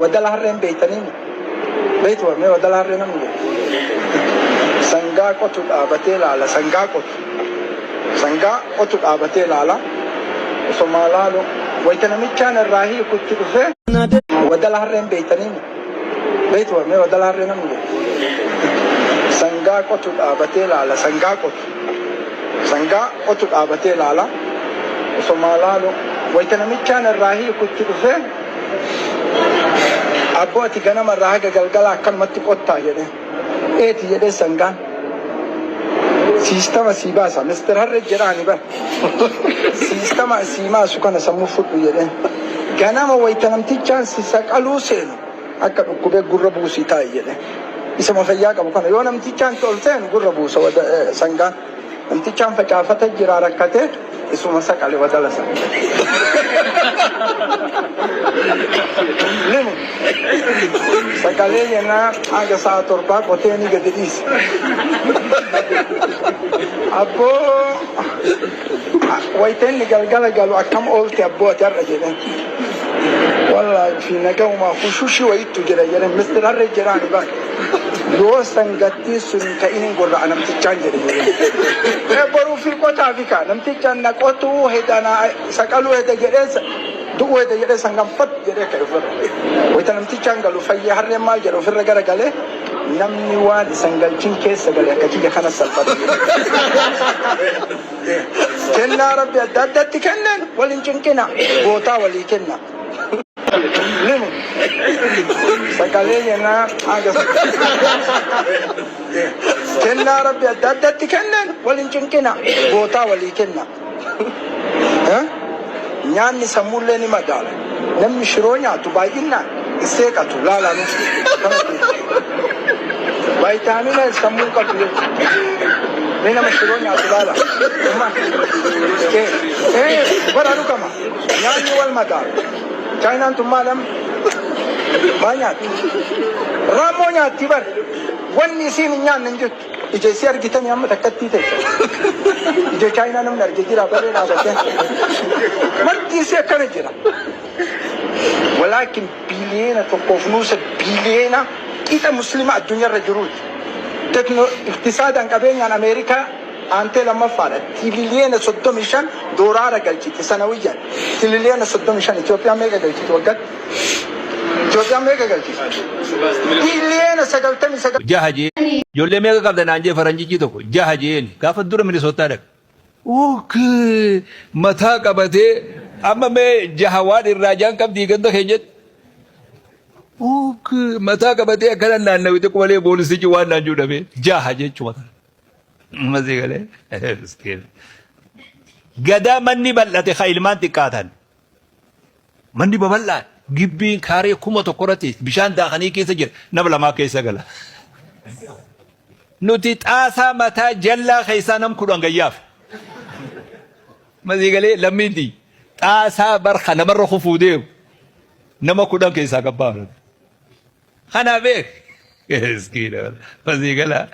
Wadala harreen beeytaniimi? Beeytu mee wadala harree namni beeku? Sangaa qotu dhaabatee laala sangaa qotu. Sangaa qotu dhaabatee laala. Osomaa laalu wayita namichaan irraa hiikutti dhufee wadala harreen beeytaniimi? Beeytu mee wadala harree namni beeku? Sangaa qotu dhaabatee laala sangaa qotu. Sangaa qotu dhaabatee laala. Osomaa laalu wayita namichaan irraa hiikutti dhufee Abboo ati ganama irraa haga galgalaa akkanumatti qottaa jedhee. Eeti jedhee sangaan. Siistama sii baasa. Mister Harree jedhaani bar. Siistama sii maasu kana sammuu fudhu jedheen. Ganama wayita namtichaan si saqaluu seenu akka dhukkubee gurra buusii taa'i jedheen. Isuma fayyaa qabu kana yoo namtichaan ol seenu gurra buusa sangaan. Namtichaan facaafata jira rakkate isuma saqale wadala sana. Limu saqalee jennaan haga sa'a torbaa qotee ni gadi dhiise. Abboo wayita inni galgala galu akkam oolte abboo ati har'a jedheen. Wallaahi fi nagaumaa hushushii wayittu jira jedheen Mister Harree jedhaani bara. Yoo sangattiin sun hin ka'in hin gorra'a namtichaan jedhe jedheen. Boruu fi qotaa fi kaa namtichaan na qotuu heda na saqaluu heda jedhee du'uu heda jedhee sangaan fat jedhee ka'e ofirra. Wayita namtichaan galu fayyee harreen maal jedhe ofirra gara galee namni waan isan galchin keessa gale akka kiyya kana salphata jedhe. Kennaa rabbi adda addatti kennan wal hin cinqina gootaa walii kenna. Limu. Sagalee jennaan haga kennaa rabbi adda addatti kennan wal hin cinqina gootaa walii kenna. Nyaanni sammuullee ni madaala. Namni shiroo nyaatu baay'inaan hin seeqatu laalaa nuuf. Vaayitaamina sammuu qabdu jechuudha. Mee nama shiroo nyaatu laala. Bara dhugama. Nyaanni wal madaala. Chaayinaan tun maal amma? Maal nyaatti? Raammoo nyaatti bar. Wanni isiin hin nyaanne hin jirtu. Ija isii argitanii amma takkattii ta'e. Ija Chaayinaa namni arge jira baree dhaabatee. Marti isii akkana jira. Walaakin biiliyoona tokkoof nuusa biiliyoona qixa muslima addunyaarra jiruuti. Tekno iqtisaadaan qabeenyaan Ameerikaa aantee lammaffaadha. Tiriliyoona 35 dooraara galchiti sanawiyyaan. Tiriliyoona 35 Itoophiyaan meeqa galchiti waggaatti? Itoophiyaan meeqa galchiti? Biliyoona 99. Jaha jee. Ijoollee meeqa qabda naan jee faranjichi tokko jaha jeen gaafa dura Minisootaa dhaqe. Okay mataa qabatee amma mee jaha waan irraa jaan qabdii ganda keenyatti. Okay mataa qabatee akkana naannawite qubalee boolisichi waan naan jiru dhabee jaha jechuudha. Amma sii galee. Miskiin. Gadaa manni bal'ate ka ilmaan xiqqaatan. Manni babal'aa gibbiin kaaree 1000 irratti bishaan daakanii keessa jira nama lamaa keessa gala. Nuti xaasaa mataa jallaa keessaa nam 10 gayyaaf. Masii galee lammiin tiyya xaasaa barka namarra kufuu deemu nama 10 keessaa gabbaafna. Kana beek. Miskiina. Masii galaa.